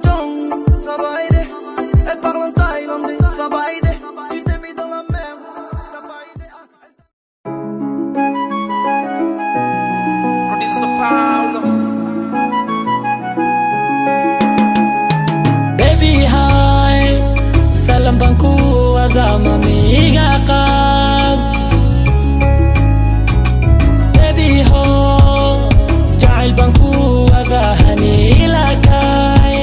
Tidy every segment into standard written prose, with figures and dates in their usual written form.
Chong, ça va aider. Elle parle en thaïlandais, ça va aider. Tu t'es mis dans la merde, ça va aider. Producer Paulo. Baby, hi, salam baan ku wadaa, mamiga qaad. Baby ho, jacayl baan ku wadaa, haniila kaay.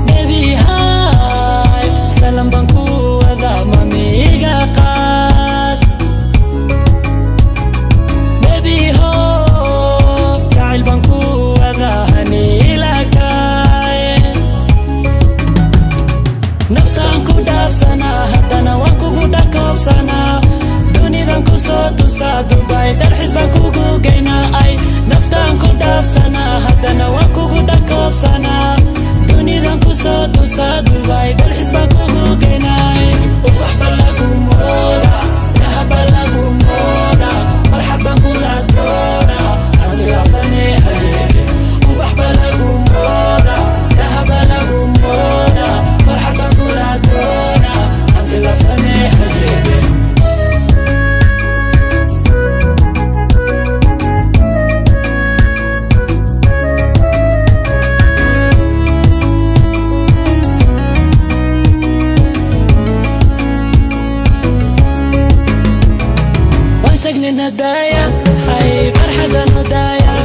Baby, hi, salam baan ku wadaa, mamiga qaad. Baby ho, jacayl baan ku wadaa, haniila kaay. Naftaan ku dhaafsanaa, haddana waan kugu dhakoobsanaa. Dunidan ku soo tusaa, Dubai dalxiis baan kugu geynaa. Ay, naftaan ku dhaafsanaa, haddana waan kugu dhakoobsanaa. Dunidan ku soo tusaa, Dubai dalxiis baan kugu geynaa. Ubax ba lagu mooda, dahaba lagu mooda, farxad baan kula doona, aan tilaabsane hayeene. Ubax ba lagu mooda, dahaba lagu mooda, farxad baan kula doona, aan tilaabsane hayeene. Waan tagnay nadaaya, hay, farxadan udaaya,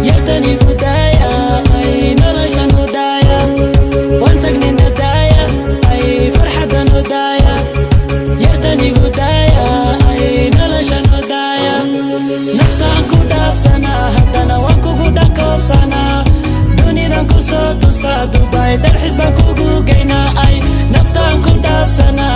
yartani udaaya, ay, noloshan udaaya. Waan tagnay nadaaya, ay, farxadan udaaya, yartani udaaya, ay, noloshan udaaya. Naftaan ku dhaafsanaa, haddana waan kugu dhakoobsanaa. Dunidan ku soo tusaa, Dubai dalxiis baan kugu geynaa. Ay, naftaan ku dhaafsanaa.